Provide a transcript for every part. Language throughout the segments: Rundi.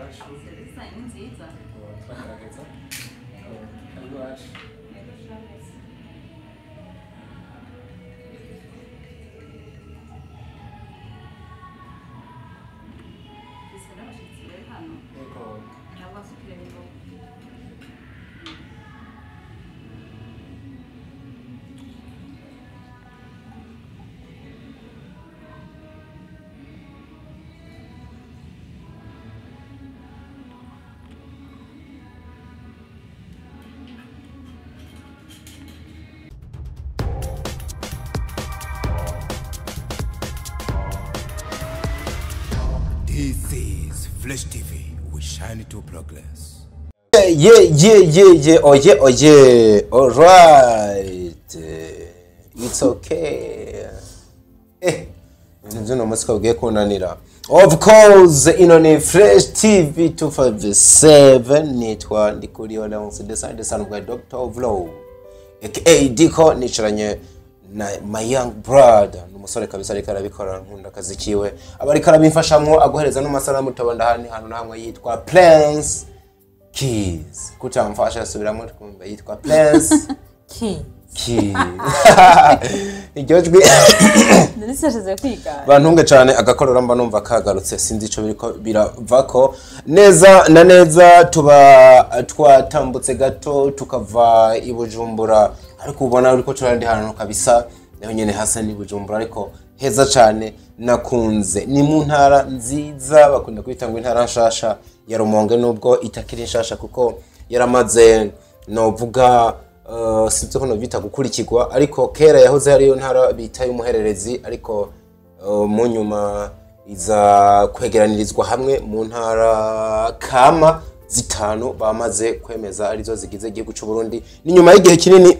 Iwacu. Serivisi zanyu ni nziza. Turagerageza. Karibu iwacu. Yego, Charles. Dufise n'abashitsi bari hano. Yego. Nabo basukire n'imboga. This is Flash TV. We shine to progress. Yeah, oh yeah, oh yeah, all right, it's okay. Ibintu by'uno munsi ko bigiye kunanira. Of course, ino ni Fresh TV 257, nitwa Ndikuriyo Leonce Desan Desan bwa Dr. of Law, aka Diko, nicaranye na my young brother, ni umusore kabisa ariko arabikora, nkunda akazi kiwe, aba ariko arabimfashamwo aguhereza n'amasanamu utabona ahandi hantu na hamwe, yitwa Prince Keys. Kutamfasha subiramo twumva, yitwa Prince Ki. Keys. Iryo jwi Ndisashize kwiga. bantunge cyane, agakorora mba numva kagarutse, sinzi ico biriko biravako neza na neza. Tuba twatambutse gato tukava i Bujumbura, ariko ubona uriko turandi hantu kabisa, naho nyene hasa ni Bujumbura ariko heza cyane nakunze. Ni mu ntara nziza bakunda kwita ngo intara nshasha ya Rumonge, nubwo itakiri nshasha kuko yaramaze, novuga sinzi ko novyita gukurikirwa, ariko kera yahoze hariyo ntara bita y'umuhererezi, ariko mu nyuma iza kwegeranirizwa hamwe mu ntara kama zitanu bamaze kwemeza arizo zigize igihugu c'u Burundi. Ni nyuma y'igihe kinini,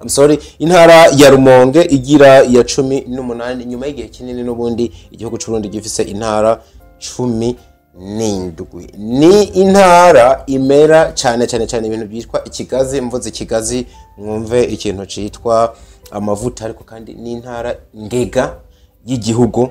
I'm sorry, intara ya Rumonge igira iya 18, nyuma y'igihe kinini n'ubundi igihugu c'u Burundi gifise intara 17. Ni intara imera cyane cyane cyane ibintu byitwa ikigazi, mvuze ikigazi mwumve ikintu citwa amavuta, ariko kandi ni intara ngega y'igihugu,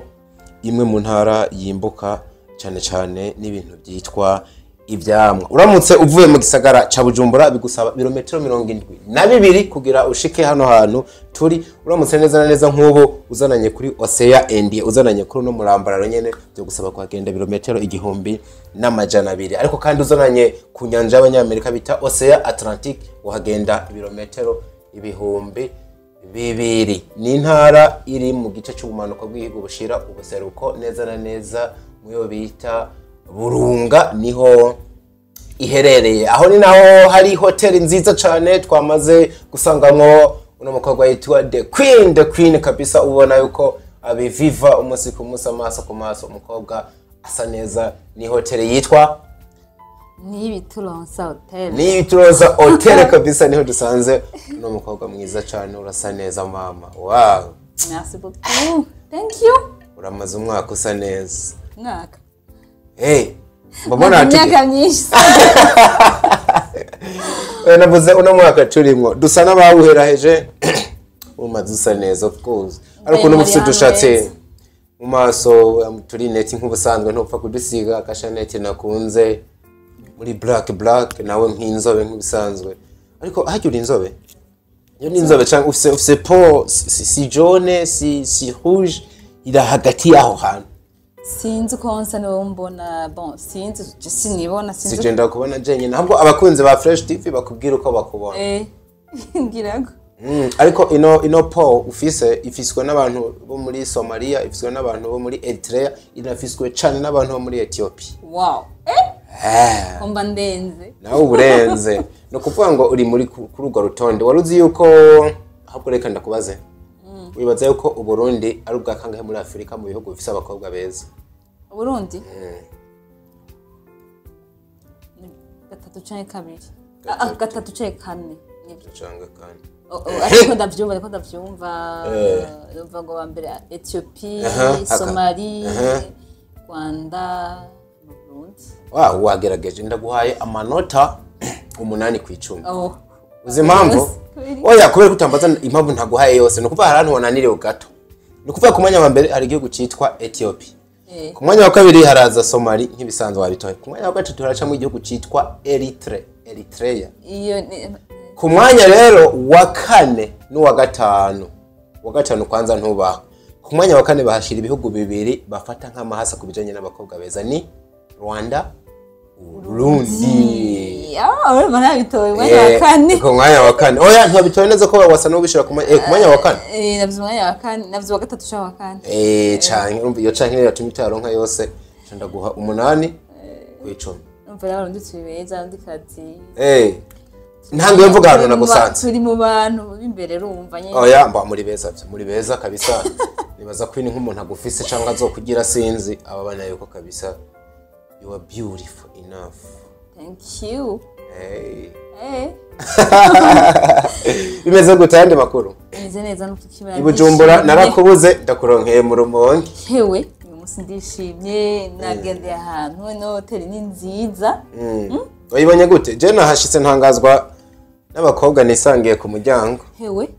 imwe mu ntara yimbuka cyane cyane n'ibintu byitwa ivyamwa. Uramutse uvuye mu gisagara ca Bujumbura bigusaba ibirometero 72 kugira ushike hano hantu turi. Uramutse neza na neza nk'ubu uzananye kuri Osea India, uzananye kuri no murambararo nyene, byo gusaba kuhagenda ibirometero 1200, ariko kandi uzananye ku nyanja y'Abanyamerika bita Osea Atlantic uhagenda ibirometero 2000. Ni intara iri mu gice c'ubumanuko bw'igihugu bushira ubuseruko, neza na neza muyo bita Burunga niho iherereye. Aho ni naho hari hoteli nziza cyane twamaze gusangamwo uno mukobwa yitwa The Queen, The Queen kabisa, ubona yuko abiviva umunsi ku munsi, amaso ku maso, umukobwa asa neza. Ni hoteli yitwa Nibituronsa Hotel. Nibituronsa Hotel kabisa, niho dusanze uno mukobwa mwiza cyane. Urasa neza mama, wow. Merci beaucoup. Thank you. Uramaze umwaka usa neza. Mwaka. Hey, mbona imyaka myinshi. Navuze uno mwaka turimwo dusa n'abawuheraheje, umaze usa neza of course, ariko uno mufite udushatse mu maso turi neti nk'ubusanzwe, ntupfa kudusiga akashaneti nakunze muri black black, nawe nk'inzobe nk'ubusanzwe, ariko hajya uri inzobe, iyo ni inzobe cyangwa ufise peau si jaune si rouge, iri hagati y'aho hantu. Sinzi uko nsa niwo mbona, bon sinzi sinibona, sinzi sigenda kubona jenyine, ntabwo abakunzi ba Fresh TV bakubwira uko bakubona. Ngira ngo Ariko ino peau ufise ifiswe n'abantu bo muri Somalia, ifiswe n'abantu bo muri Eritrea, inafiswe cyane n'abantu bo muri Ethiopia. Wow. Komba ndenze. Nawe uburenze. No kuvuga ngo uri muri kuri urwo rutonde. Wari uzi yuko ahubwo reka ndakubaze. Wibaza yuko Uburundi ari ubwa kangahe muri Afrika mu bihugu bifise abakobwa beza? Uburundi? Gatatu canke kabiri. Gatatu canke kane. Canke kane. Ariko ndavyumva, ndumva ngo ba mbere Ethiopia, Somalia, Rwanda, Burundi. Wow, wagerageje, ndaguhaye amanota 8 ku 10. Uzi impamvu? Oya, kubera kutambaza impamvu ntaguhaye yose, ni ukuvuga hari ahantu wananiriwe gato. Ni ukuvuga ku mwanya wa mbere hari igihugu citwa Ethiopia. Ku mwanya wa kabiri haraza Somali nk'ibisanzwe wabitoye. Ku mwanya wa gatatu haracamo igihugu citwa Eritrea. Iyo Ku mwanya rero wa kane n'uwa gatanu, wa gatanu kwanza ntubaho. Ku mwanya wa kane bahashira ibihugu bibiri bafata nk'amahasa ku bijanye n'abakobwa beza, ni Rwanda, Burundi. Urumva nabitoye umwanya wa kane. Ku mwanya wa kane, oya, ntibabitoye neza ko wasa n'ubishira ku mwanya wa kane. Navyo umwanya wa kane, navyo wa gatatu canke wa kane. Canke urumva iyo canke rero yatumye utaronka yose, nca ndaguha 8 ku 10. Urumva rero Abarundi turi beza, Abarundi kazi. Ntango yo mvuga ahantu nagusanze. Turi mu bantu b'imbere, urumva nyene. Oya, mba muri beza vyo, muri beza kabisa. Nibaza ko ni nk'umuntu agufise cyangwa azokugira, sinzi, aba bana yuko kabisa you are beautiful enough. Thank you. Hey. Bimeze gute, ayandi makuru? Meze neza no kukibara. I Bujumbura narakubuze, ndakuronkeye mu Rumonge. Hewe, uyu munsi ndishimye, nagendeye ahantu, ino hoteli ni nziza. Wayibonye gute? Je nahashitse ntangazwa n'abakobwa nisangiye ku muryango. Hewe,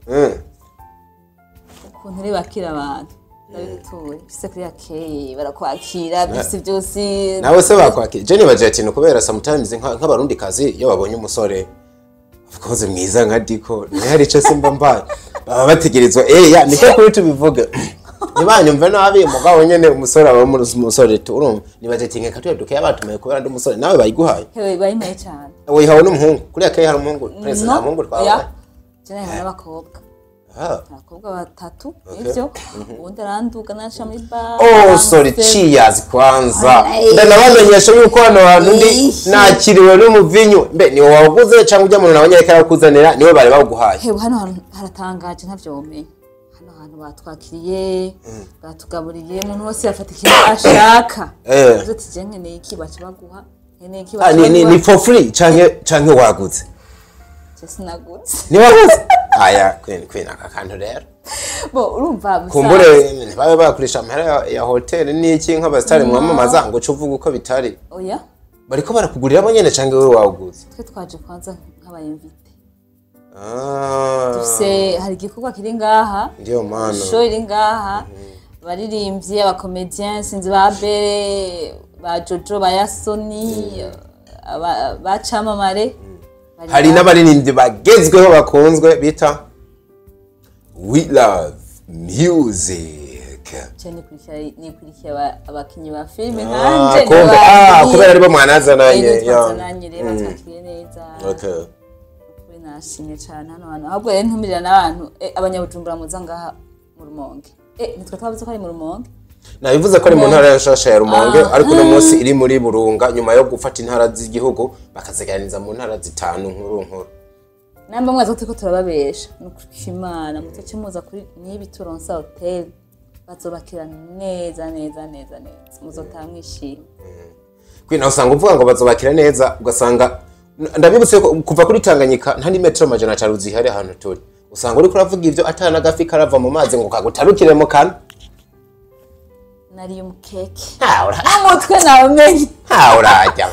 ukuntu rero bakira abantu, ndabigutuye bise kuri akeye, barakwakira byose byose. Nawe se bakwakira? Je nibaje ati ni kubera sometimes nk'abarundi kazi iyo babonye umusore, of course, mwiza nka Diko, ntihari ico simba mbaye baba bategerezwa, ya niko kuri tubivuge, ntibanyumve nabi, mugabo nyene umusore aba umusore tu. Urumva nibaje ati nka tuya dukeya batumaye kubera ndi umusore, nawe bayiguhaye. Hewe, bayimpaye cyane. Wihawe n'umuhungu kuri akeye? Hari umuhungu prince? Nta muhungu twabaye. Oya, je nahawe n'abakobwa. Abakobwa batatu nivyo, uwundi aranduga naca muri bar. Oh sorry, cheers kwanza. Ndanabamenyesha yuko hano hantu ndi nakiriwe n'umuvinyu. Mbe ni wowe waguze cyangwa ujya muntu nabonye ariko arawukuzanira, niwe bari bawuguhaye? Hewe, hano hantu haratangaje, ntavyo womenya. Hano hantu batwakiriye, batugaburiye, umuntu wese yafata ikintu ashaka. Uvuze ati je nkeneye iki, baca baguha, nkeneye iki, baca Ni baguha. for free canke waguze? Je sinaguze. Ni waguze? Aya, queen, queen, aka kantu rero Bo urumva gusa kumbure ntibabe bakurisha amahera ya hoteli n'iki nk'abasitari mwamamaza ngo uce uvuga uko bitari. Oya. Bariko barakugurira bo nyene canke wewe wawuguze? Twe twaje kwanza nk'abayinvite. Dufise, hari igikorwa kiri ngaha. Ndiyo maana. Show iri ngaha, abaririmbyi, abacomédien, sinzi, ba Bere, ba Jojo, ba Yasoni, ba Camamare bari Hari ngaha. n'abaririmbyi bagezweho bakunzwe bita We Love Music. Je nikurikiye abakinyi ba filime nkanje. Kumbe kubera aribo mwanazananye. Yego, twazananye rero, batwakiriye neza. Kuri nashimye cyane hano hantu. Ahubwo rero ntumirira n'abantu, abanyabujumbura muza ngaha mu Rumonge. Nitwe twavuze ko ari mu Rumonge. Nabivuze ko ari mu ntara ya Nshasha ya Rumonge, ariko uno munsi iri muri Burunga, nyuma yo gufata intara z'igihugu bakaziganiza mu ntara zitanu nkuru nkuru. Namba mwaza ko turiko turababesha, ni ukuri Imana, muzoce muza kuri nibi turonsa hotel, bazobakira neza neza neza neza, muzotaha mwishimye. Kwina usanga uvuga ngo bazobakira neza, ugasanga ndabibutse ko kuva kuri Tanganyika nta ni metero 500 zihari ahantu turi. Usanga uriko uravuga ivyo atana gafi karava mu mazi ngo kagutarukire mu kanwa. Nariye umukeke Nta n'umutwe nawumenye. Nta urajya.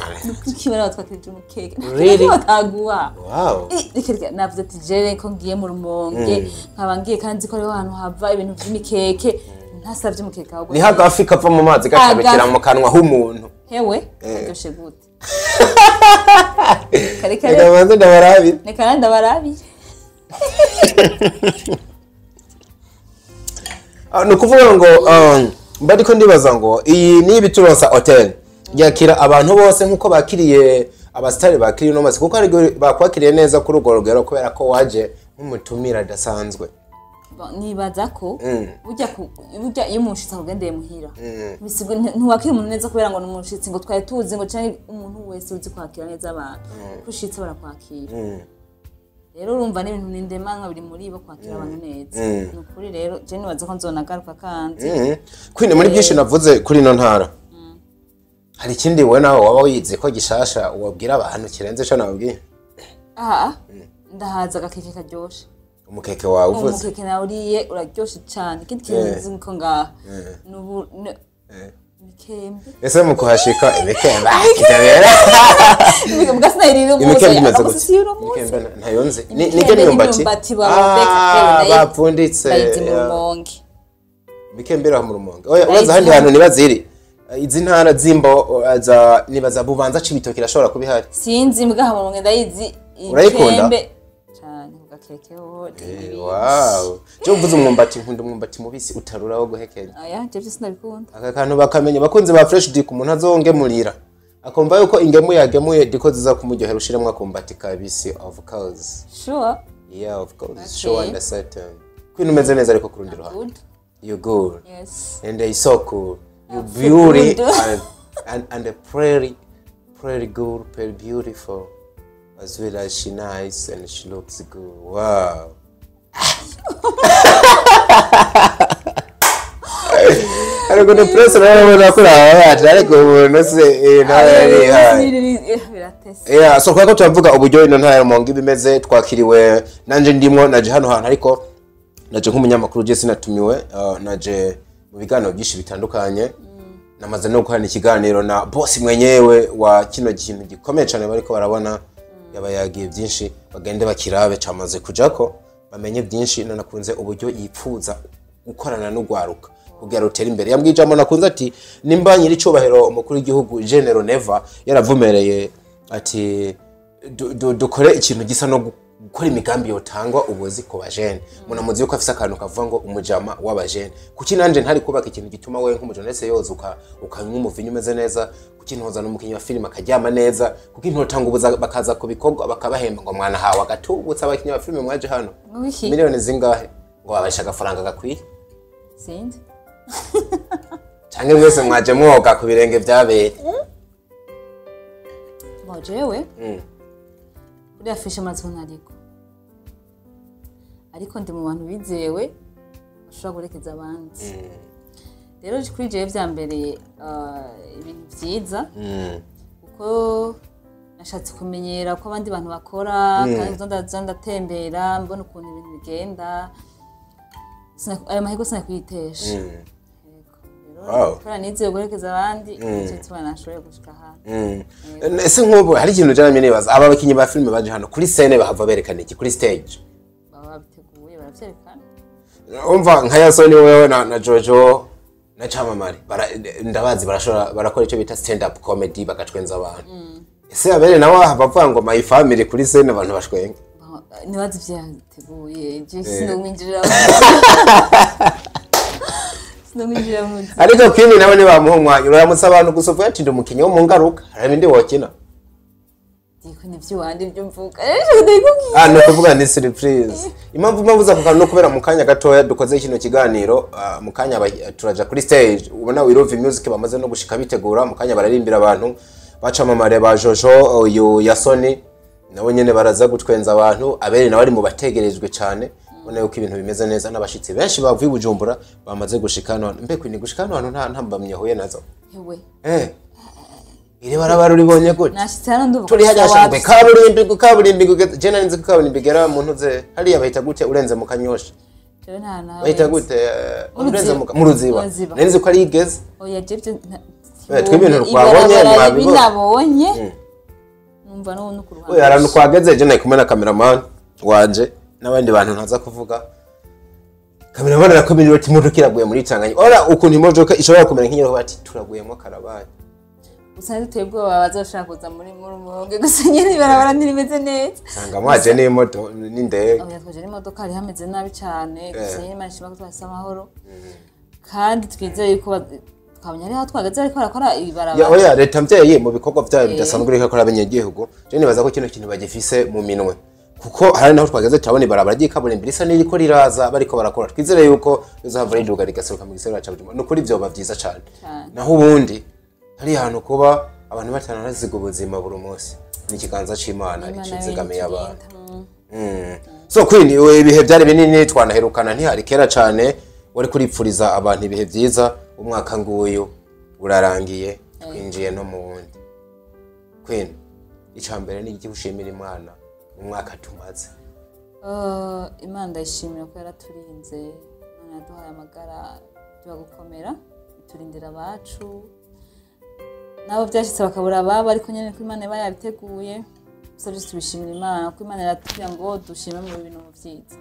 Ukibona batwakirije umukeke. Really? Bataguha. Wow. Reka reka, navuze ati jere ko ngiye mu Rumonge, nkaba ngiye kandi nzi ko ariho hantu hava ibintu vy'imikeke, ntasavye umukeke ahubwo. Ni hagafi kava mu mazi gatarukira Agafi. mu kanwa h'umuntu. Hewe, karyoshe gute! Kare Reka kare. banze ndabarabi. Reka nandi ndabarabiye. Ni ukuvuga ngo mba ariko ndibaza ngo iyi ni ibituronsa hotel yakira abantu bose nk'uko bakiriye abasitari bakiriye uno munsi, kuko hari igihe bakwakiriye neza kuri urwo rugero kubera ko waje nk'umutumira adasanzwe. Bon, nibaza ko burya iyo umushitsi akugendeye muhira, ntiwakira umuntu neza kubera ngo ni umushitsi, ngo twari tuzi ngo, canke umuntu wese uzi kwakira neza abantu, ko ushitse barakwakira. Rero urumva n'ibintu nindemanka biri muri bo kwakira abantu neza. Ni ukuri rero je nibaza ko nzonagaruka kandi. Queen, muri byinshi navuze kuri ino ntara, hari ikindi wowe nawe waba wize ko gishasha wabwira abantu kirenze ico nababwiye? Aha ndahaza agakeke karyoshe. Umukeke wawe uvuze. Umukeke nawe uriye uraryoshe cane. Ikindi kintu nzi ko ngaha nubu imikembe. Ese mu kuhashika imikembe kitabera? Mugasinayirira umunsi. Imikembe imeze gute? Amasisi y'uno munsi. Imikembe ntayo nzi. Ni Imikembe n'imyumbati. N'imyumbati babeka. Bapfunditse. Bayizi mu Ya. Rumonge. Imikembe iri aho mu Rumonge? Oya, uraza Bayizi ahandi hano. hantu niba ziri Izi ntara zimbo za nibaza Bubanza Cibitoke irashobora kuba ihari. Sinzi mbwa mu Rumonge ndayizi. Urayikunda? Cyane kugakekeho. Wow. Je uvuze umwumbati, nkunda umwumbati mubisi utarura wo guhekenya. Aya je byose ndabikunda. Aka kantu bakamenya bakunze ba Fresh Dick, umuntu azongemurira akumva yuko ingemu yagemuye diko ziza kumuryohera, ushiremwo akumbati kabisi, of course. Sure. Yeah, of course. Okay. Sure and certain. Kwino umeze neza ariko kurundi ruhande. Good. You good. Yes. And they so cool. You beauty good. and a pretty pretty good, pretty beautiful. As well as she nice and she looks good. Wow. Ariko ni press urabona ko yaje ariko umuntu se nawe yari hayi. Biratese. Yeah, so kwa ko turavuga uburyo ino ntara ya Rumonge bimeze, twakiriwe nanje ndimwo, naje hano hantu ariko naje nk'umunyamakuru, je sinatumiwe, naje mu biganiro byinshi bitandukanye. Namaze no gukorana ikiganiro na boss mwenyewe wa kino kintu gikomeye cyane bariko barabona, yaba yagiye byinshi, bagende bakirabe camaze kujako bamenye byinshi. Nanakunze uburyo yipfuza gukorana n'ugwaruka kugira rutere imbere. Yambwiye ijambo nakunze ati nimba nyiri icubahiro umukuru w'igihugu General Neva yaravumereye ati dukore ikintu gisa no gukora imigambi yotangwa ubuzi ku bajene, munamuzi yuko afise akantu kavuga ngo umujama w'abajene. Kuki nanje ntari kubaka ikintu gituma wewe nk'umujournaliste yoza ukanywa umuvinyu umeze neza? Kuki ntoza n'umukinyi wa filime akaryama neza? Kuki ntotanga ubuza bakaza ku bikorwa bakabahemba ngo mwana hawe agatubutse? Abakinyi ba filime mwaje hano Wiki. miliyoni zingahe ngo babasha agafaranga gakwiye? Sinzi. Canke mwese mwaje mwoga ku birenge vyabere? Bo jewe. Uriya fishe amaze ariko. Ariko ndi mu bantu bizewe bashobora gurekeza abandi. Rero kuri jewe vyambereye ibintu vyiza. Kuko nashatse kumenyera ko abandi bantu bakora, kandi ndaza ndatembera mbona ukuntu ibintu bigenda. Ayo mahirwe sinakuyitesha. Wow. Kubera nizeye guherekeza abandi, nicyo gituma nashoboye gushika hano. Ese nk'ubu hari ikintu jana nibaza, aba bakinyi ba filime baje hano kuri scene bahava berekana iki kuri stage? Baba babiteguye baravyerekana. Umva nka Yasoni wewe na Jojo na Chamamare ndabazi barashobora barakora icyo bita stand up comedy bagatwenza abantu. Ese abere nawe bavuga ngo my family kuri scene abantu bashwenga? Nibazi ivyo yateguye, ivyo sindomwinjirira. Sindomwinjirira mu nzu. Ariko Queen nawe ntibamuha umwanya, uramutse abantu gusa uvuga ati ndi umukinyi wo mu ngaruka, hari ibindi wokina? Ndiko nivyo iwanje ivyo mvuga. Ejo ndikubwiye. Ah, ni ukuvuga ni surprise. Impamvu mpamvu ako kantu no kubera mu kanya gatoya dukoze kino kiganiro, mu kanya turaja kuri stage, ubona We Love Music bamaze no gushika bitegura, mu kanya bararimbira abantu bacamamare ba Jojo, uyu Yasoni nabo nyene baraza gutwenza abantu, abere nawe ari mu bategerejwe cyane. Ubona yuko ibintu bimeze neza n'abashitsi benshi bavuye i Bujumbura bamaze gushika hano. Mbe Queen, gushika hano hantu nta ntambamye yahuye nazo? Ewe. Iri barabara uribonye gute? Nashitse hano ndumva Turi hajya ko shangwe kaburimbi, kaburimbi je nari nzi ko kaburimbi igera mu ntuze hariya bahita gute urenze mu Kanyosha? Jewe nta nawe. Bahita gute Mu urenze Ruziba. mu Ruziba? Mu Ruziba. Nari nzi ko ari igeze. Oya je byo Twe ibintu twabonye mwabibonye. Binabonye. Numva no no kuruhande. Oya ahantu twageze je nari kumwe na cameraman wanje n'abandi bantu ntaza kuvuga. Cameraman arakomeje ati imodoka iraguye muri Tanganyika. Ora ukuntu imodoka ishobora kumera nk'inyoroho bati turaguyemo karabaye. Gusa duteye ubwoba bazoshaka kuza muri Rumonge, gusa nyene ibarabara ntirimeze neza. Sanga mwaje n'imoto n'indege. Oya twaje n'imodoka, hari hameze nabi cane, gusa nyene Imana ishima ko twahise amahoro. Kandi twizeye yuko twabonye ari aho twageze ariko barakora ibarabara. Ya oya leta mvyeyi mu bikorwa vyayo bidasanzwe iriko ikora abanyagihugu, je nibaza ko kino kintu bagifise mu minwe, kuko hari naho twageze turabona ibarabara ry'ikaburimbi risa n'iriko riraza bariko barakora. Twizere yuko rizohava riduga rigaseruka mu gisagara ca Bujumbura. Nukuri vyoba vyiza cane. Cane. Naho ubundi hari ahantu kuba abantu batanaraziga ubuzima buri munsi ni ikiganza c'Imana Imana icizigamiye yonyene abantu. iturinda. So Queen, we ibihe byari binini twanaherukana ntihari kera cane, wari kuripfuriza abantu ibihe vyiza, umwaka nguyu urarangiye twinjiye no mu wundi. Queen, ica mbere ni iki ushimira Imana mu mwaka tumaze? Imana ndayishimira ko yaraturinze, Imana yaduhaye amagara tuba gukomera, iturindira abacu nabo byashitse bakabura ababo, ariko nyene ko Imana iba yabiteguye. Gusa byose tubishimira Imana ko Imana iratubwira ngo dushime mu bintu vyiza,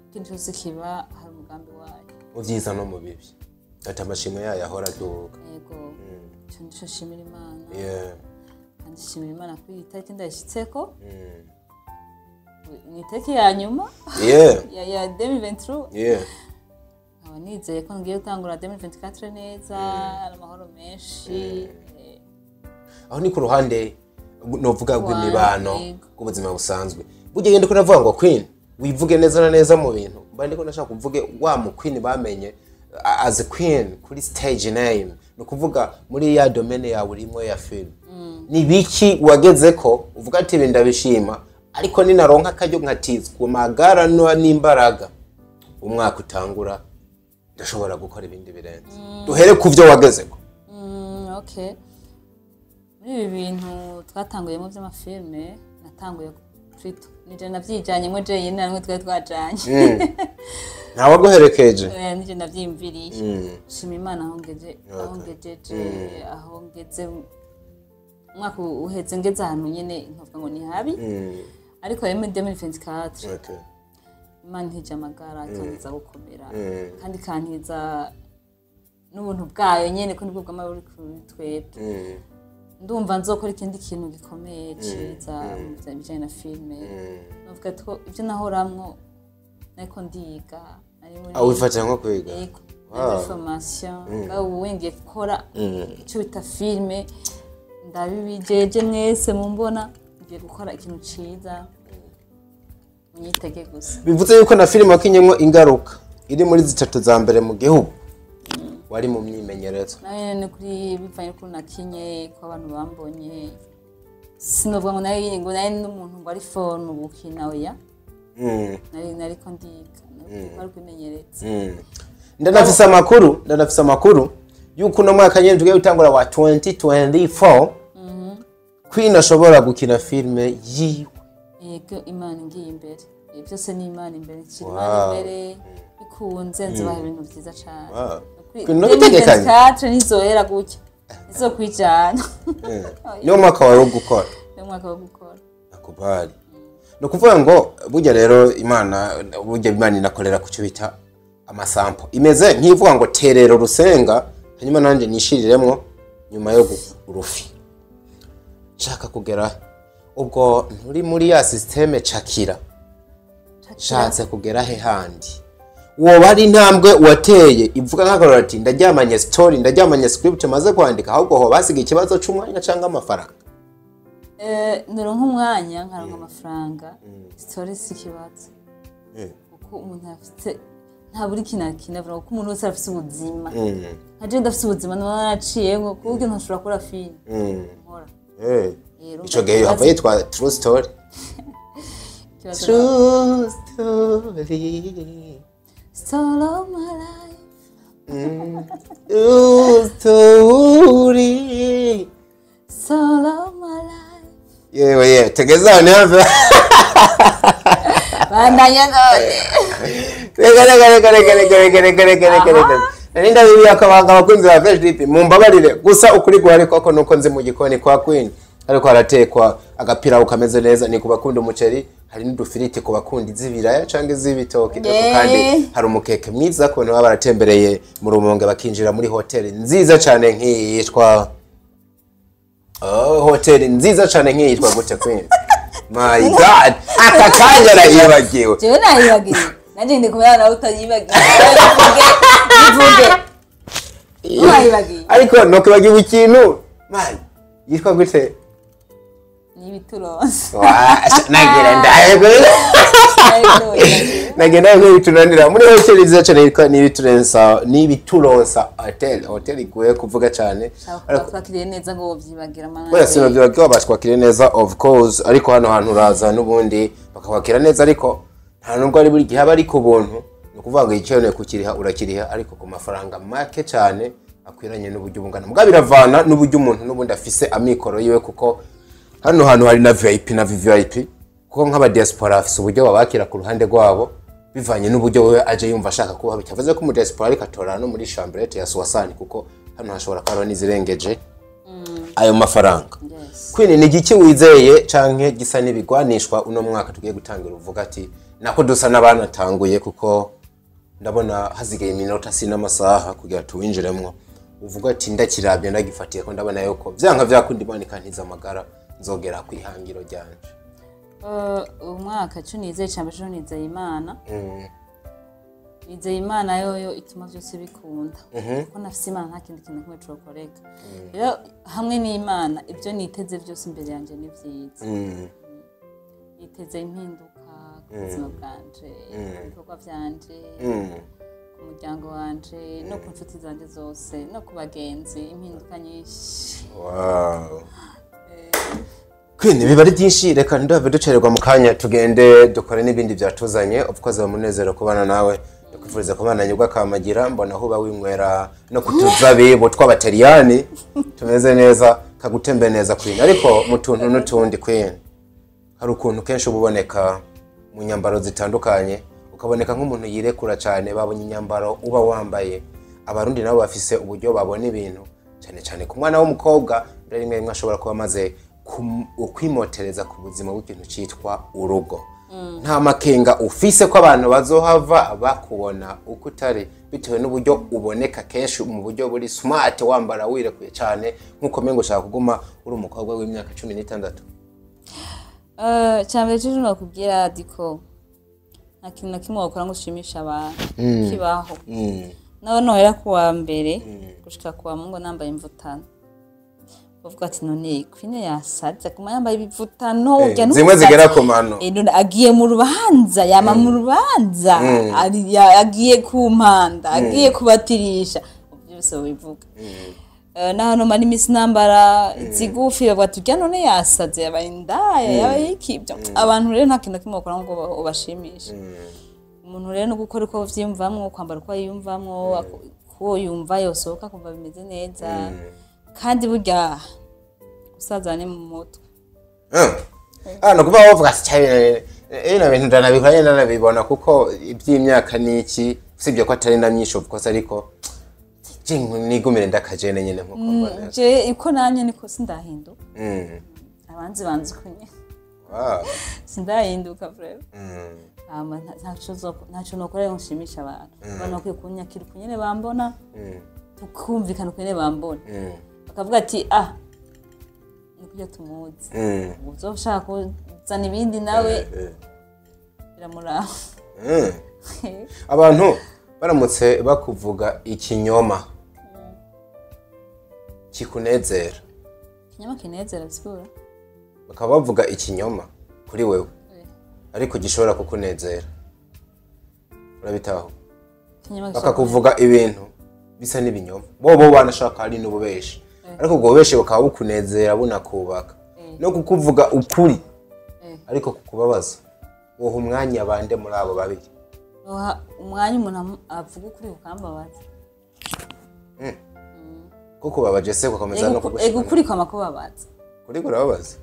ikintu cyose kiba hari umugambi wayo. Mu vyiza no mu bibi ati amashimwe yayo ahora aduga. Yego. Ico nico nshimira Imana. Kandi nshimira Imana kuri iyi tariki ndayishitseko. Ni itariki ya nyuma ya 2023. Nkaba nizeye ko ngiye gutangura 2024 neza, amahoro menshi. Aho ni ku ruhande novuga rw'imibano, rw'ubuzima busanzwe. Burya iyo ndiko ndavuga ngo Queen wivuge neza na neza mu bintu, mba ndiko ndashaka kuvuge wa mu Queen bamenye as a Queen kuri stage name, ni ukuvuga muri ya domaine yawe urimo ya film. Ni biki wageze ko uvuga ati ibi ndabishima, ariko ninaronka akaryo nkatizwa magara n'imbaraga, umwaka utangura ndashobora gukora ibindi birenze? Duhere ku byo wagezeko. Okay, muri ibi bintu twatanguyemo by'amafilme, natanguye plutôt nije navyijanyemo jenyine, namwe twari twajanye. Ntawaguherekeje? Nije navyiyumviriye. Shima Imana aho ngeje, aho ngejeje, aho ngeze. Umwaka uheze ngeze ahantu nyene nkavuga ngo ni habi, ariko rero muri 2024 Imana ntije amagara, ikantiza gukomera, kandi ikantiza n'ubuntu bwayo nyene, ko nibwo bwama buri kuri twebwe. Ndumva nzokora ikindi kintu gikomeye ciza mu bijanye na filme. Novuga ko ibyo nahoramwo, nariko ndiga, nari muri Aho wifata nko kwiga? Yego, nari muri formation. Ngaho ubu ngiye gukora icyo bita filme, ndabibijeje mwese mumbona, ngiye gukora ikintu ciza, munyitege gusa. Bivuze yuko na filime wakinyemo Ingaruka iri muri zitatu za mbere mu gihugu, wari mu myimenyerezo? Nawe ni kuri bivanye n'ukuntu nakinye, ko abantu bambonye, sinovuga ngo nari n'umuntu ngo ari fort mu gukina, oya. Nariko ndiga, nariko ari kwimenyereza. Ndanafise amakuru yuko uno mwaka nyene tugiye gutangura wa 2024, Queen ashobora gukina filime yiwe. Yego, Imana ngiye imbere. Ibyo byose ni Imana imbere, nshyira Imana imbere, bikunze nzubaha ibintu byiza cane. Queen, nabitegekanye. 2024 ntizohera gutya, ntizokwijana. Niwo mwaka wawe wo gukora? Niwo mwaka wo gukora. Akubali. Ni ukuvuga ngo burya rero Imana, burya Imana inakorera ku cyo bita amasampo, imeze nk'ivuga ngo terera urusenga, hanyuma nanjye nishiriremwo nyuma yo urufi nshaka kugera. Ubwo nturi muri ya système cakira, nshatse kugera he handi woba ari intambwe wateye ivuga nk'akarora ati ndaryamanye story, ndaryamanye script maze kwandika, ahubwo ho basigaye ikibazo c'umwanya cyangwa amafaranga? Noronka umwanya nkaronka amafaranga, story si ikibazo, kuko umuntu afite nta buri kintu akina vuga, kuko umuntu wese arafise ubuzima. Nka jewe ndafise ubuzima, naba naraciyemwo ku buryo ntashobora gukora filime nkora. Rero Ico gihe yohava yitwa true story. Ikibazo True story. Story of my life. True story. Story of my life. Yewe yewe, tegeza aho ntihave. Bandanya none. Reka reka reka reka reka reka reka reka reka reka, nari ndabibiye akabanga. Abakunzi ba Fresh Drip, mumbabarire gusa, ukuri guhari koko nuko nzi mu gikoni kwa Queen ariko haratekwa agapirawu kameze neza. Ni ku bakunda umuceri, hari n'udufiriti ku bakunda iz'ibiraya canke iz'ibitoki, ariko kandi hari umukeke mwiza ku bantu baba baratembereye mu Rumonge bakinjira muri hoteli nziza cane nk'iyi yitwa, oh, hoteli nziza cane nk'iyi yitwa gute, Queen? My God, aka kanya arayibagiwe. Jewe nayibagiye, nanjye ndi kumwe nawe utayibagiye. Bivuge, bivuge, wayibagiye. Ariko nokwibagiwe ikintu, man, yitwa gute? Ni ibituronse. Nagira ndaye, nagenda bitunanira muri hoteli nziza cyane yitwa Nibiturensa, Nibituronsa Hotel, hotel iguye kuvuga cyane. Ariko twakiriye neza ngo wovyibagira mana. Oya, sinavyibagiwe, batwakiriye neza of course, ariko hano hantu uraza n'ubundi bakakwakira neza, ariko nta nubwo ari buri gihe aba ari ku buntu. Ni ukuvuga ngo igikenewe kukiriha urakiriha, ariko ku mafaranga make cyane akwiranye n'uburyo bungana. Mugabo biravana n'uburyo umuntu n'ubundi afise amikoro yiwe, kuko hano hantu hari na VIP na VVIP, kuko nk'aba diaspora bafise uburyo babakira ku ruhande rwabo bivanye n'uburyo wewe aje yumva ashaka kuba. Bitavuze ko mu diaspora ariko atora no muri chambrette ya soixante, kuko hano hashobora kuba hariho n'izirengeje ayo mafaranga. Queen, ni igiki wizeye canke gisa n'ibigwanishwa uno mwaka tugiye gutangira, uvuga ati nako dusa n'abanatanguye, kuko ndabona hasigaye iminota si n'amasaha kugira tuwinjiremwo? Uvuga ati ndakirabye, ndagifatiye ko ndabona yuko vyanka vyakunda Imana ikantiza amagara, nzogera kwihangiro ryanje. Umwaka cyo nizeye cyane, cyo nizeye Imana. Nizeye Imana yoyo ituma byose bikunda, kuko nafise Imana, nta kindi kintu kimwe cokoreka. Rero hamwe n'Imana, ibyo niteze byose imbere yanjye ni byiza. Niteze impinduka ku buzima bwanje, ku bikorwa byanje, ku muryango wanje, no ku nshuti zanje zose, no ku bagenzi, impinduka nyinshi. Wow. Queen, biba ari byinshi, reka ndave ducererwa mu kanya, tugende dukore n'ibindi byatuzanye. Of course, bamunezero kubana nawe, ndakwifuriza kubana nyubwa kamagira. Mbona aho uba winywera no kutuzabibu tw'abataliyani tumeze neza, kagutembe neza, Queen. Ariko mu tuntu n'utundi, Queen, hari ukuntu kenshi uba uboneka mu nyambaro zitandukanye, ukaboneka nk'umuntu yirekura cyane. Babonye inyambaro uba wambaye, Abarundi nabo bafise uburyo babona ibintu, cyane cyane ku mwana w'umukobwa. Mbere rimwe rimwe ashobora kuba amaze kwimotereza ku buzima bw'ikintu cyitwa urugo. Nta makenga ufise ko abantu bazohava bakubona uko utari, bitewe n'uburyo uboneka kenshi mu buryo buri smart, wambara wirekuye cyane, nk'uko mengo ushaka kuguma uri umukobwa w'imyaka 16? Cyambere cyo nakubwira diko, nta kintu na kimwe wakora ngo ushimishe abantu kibaho. Nawe nohera ku wa mbere gushika ku wa Mungu nambaye imvutano, bavuga ati: "None Queen yasaze, aguma yambaye ibivutano?" Urya Zimwe n'umusatsi. zigera ku mano. None agiye mu rubanza, yama mu rubanza, agiye ku mpanda, agiye kubatirisha, byose babivuga. N'ahantu mara iminsi nambara zigufi, bavuga ati: "Urya none yasaze, yabaye indaya, yabaye iki?" Abantu rero nta kintu na kimwe bakora ngo ubashimishe. Umuntu rero no gukora uko vyiyumvamwo, kwambara uko yiyumvamwo, uko yumva yosohoka kumva bimeze neza. Kandi burya gusaza ni mu mutwe. Ah, no kuba wavuga ati cyane ino bintu ndanabikora nyine, ndanabibona, kuko iby'imyaka ni iki, usibye ko atari na myinshi of course, ariko je nigumire ndakajene nyine nkuko mbona. Je uko namye niko, sindahinduka. Abanzi banzi uko nyene. Sindahinduka vraiment. Hama ntaco nokora ngo nshimishe abantu. Abantu bakwiye kunyakira uko nyene bambona, tukumvikana uko nyene bambona, bakavuga ati: "Ah, ni kurya tumuzi." Uzoshaka kuzana ibindi nawe biramuraba. Abantu baramutse bakuvuga ikinyoma kikunezera? Ikinyoma kinezera bisigura? Bakaba bavuga ikinyoma kuri wewe ariko gishobora kukunezera, urabitaho? Ikinyoma gishobora Bakakuvuga ibintu bisa n'ibinyoma, bo banashaka hari n'ububeshi, ariko ubwo bubeshi bukaba bukunezera, bunakubaka, no kukuvuga ukuri ariko kukubabaza, woha umwanya bande muri abo babiri? Noha umwanya umuntu avuga ukuri kukambabaza. Kukubabaje se kukomeza no Ego kugushimira? Ukuri kwama kubabaza. Kuri kurababaza.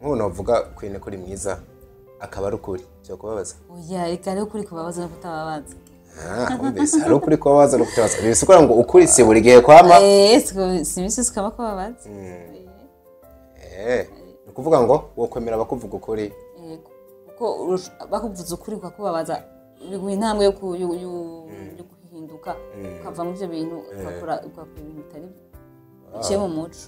Nk'ubu novuga Queen kuri mwiza, akaba ari ukuri, cyo kubabaza? Oya, reka, rero ukuri kubabaza no kutababaza. Ah, wumvise, hari ukuri kubabaza no kutababaza. Bisigura ngo ukuri si buri gihe kwama. Si iminsi yose kwama kubabaza. Ni ukuvuga ngo wokwemera abakuvuga ukuri? Yego, kuko bakuvuza ukuri kukakubabaza, biguha intambwe yo guhinduka, ukava mu byo bintu, ugakora ibintu bitari biciye mu muco.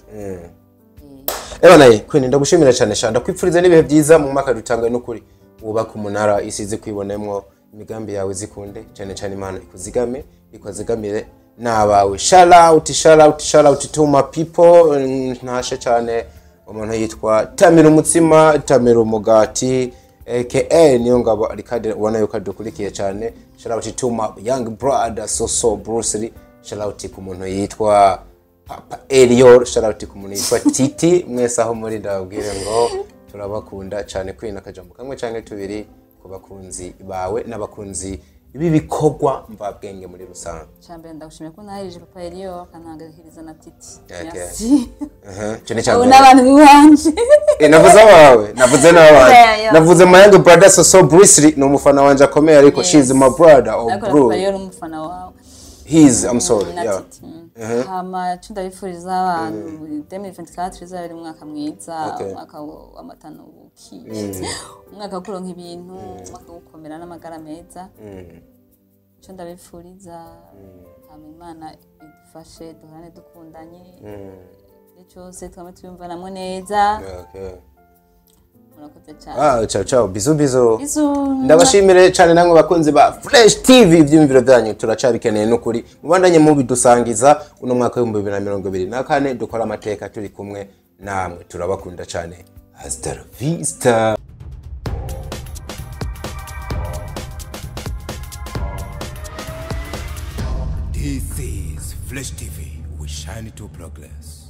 Eba naye Queen, ndagushimira cyane sha, ndakwipfuriza n'ibihe byiza mu mwaka dutangaye. N'ukuri wubaka umunara, isize kwibonemo, imigambi yawe zikunde cyane cyane, Imana ikuzigame, ikuzigamire n'abawe. Shout out, shout out, shout out to my people. Ntashe cyane umuntu yitwa Tamira umutsima, Tamira umugati, aka niyo ngabo Arikade, ubona yuko adukurikiye cyane. Shout out to my young brother Soso Bruce Lee. Shout out ku muntu yitwa Papa Elior. Shout out ku muntu yitwa Titi. Mwese aho muri, ndababwire ngo turabakunda cyane. Queen, akajambo kamwe cyangwa tubiri ku bakunzi bawe n'abakunzi b'ibikorwa mvabwenge muri rusange. Cyambere, ndagushimiye ko nahirije Papa Eliyo, akanangahiriza na Titi. Okay. Merci. Aha, icyo ni icya Abo mbere. n'abantu b'iwanje. Navuze abawe, navuze n'abantu. Yeah. Navuze my young brother Soso Bruce Lee, ni umufana wanje akomeye, ariko Yes. she's my brother or Ariko na bro. Papa Eliyo ni umufana wawe. He's, I'm sorry. Na Yeah. Titi. Hama icyo ndabifuriza abantu, 2024 izaba ari umwaka mwiza, umwaka w'amata n'ubuki, umwaka wo kuronka ibintu, umwaka wo gukomera n'amagara meza. Icyo ndabifuriza. Hama Imana idufashe duhorane dukundanye, igihe cyose twame twiyumvanamo neza. Okay. Murakoze cyane. Ah, ciao ciao, bisous bisous. Bisous. Ndabashimire cyane namwe bakunzi ba Fresh TV, ibyumviro byanyu turacabikeneye n'ukuri, mubandanye mubidusangiza. Uno mwaka w'2024 dukora amateka turi kumwe namwe, turabakunda cyane. Hasta la vista. This is Flash TV. We shine to progress.